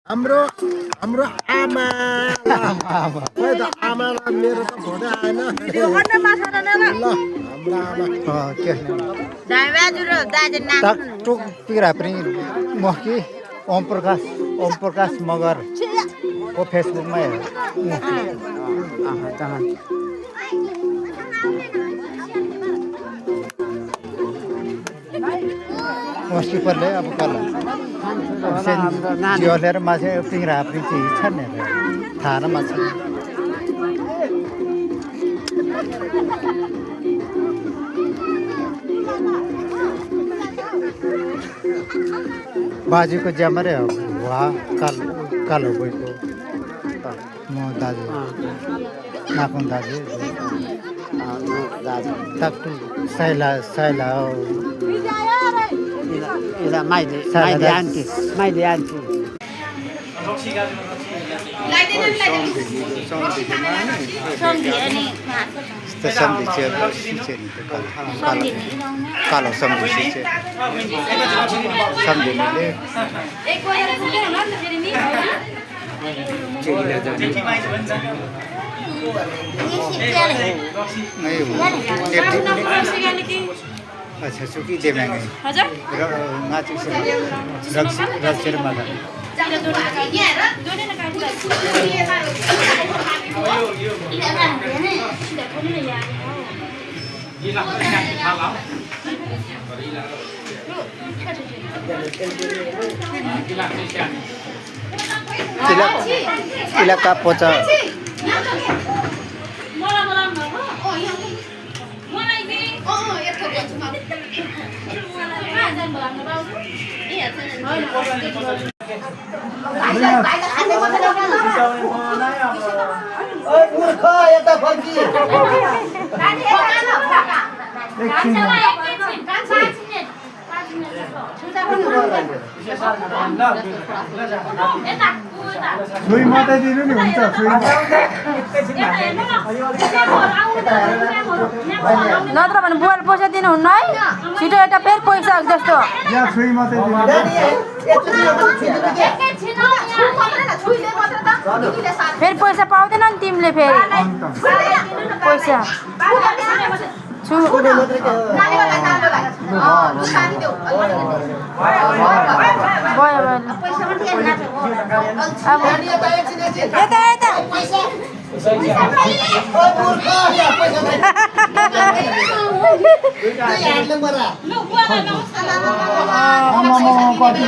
हाम्रो हाम्रो आमा खोइ त आमालाई मेरो त फोटो आएन ल हाम्रो आमा के टुक पिरा पनि मकी ओम प्रकाश मगर को फेसबुकमा मस्की पर्ले अब कल जियोलेर माछे पिरा पनि चाहिँ छ नि थाहा न माछे बाजुको ज्यामरे वा कालो गएको म दाजु नाकुन दाजु ताक्टु साइला Ila maide anti. Samdi chair kalau samdi chair samdi ni अच्छा सुकी दे मैं गई हजुर माथि रक्सेर मागा इलाका पोचा सुई मात्रै दिनु नि हुन्छ नत्र भने बुवाले पैसा दिनुहुन्न है छिटो एउटा फेरि पैसा जस्तो यहाँ सुई मात्रै फेरि पैसा पाउँदैन नि तिमीले फेरि पैसा आमा कति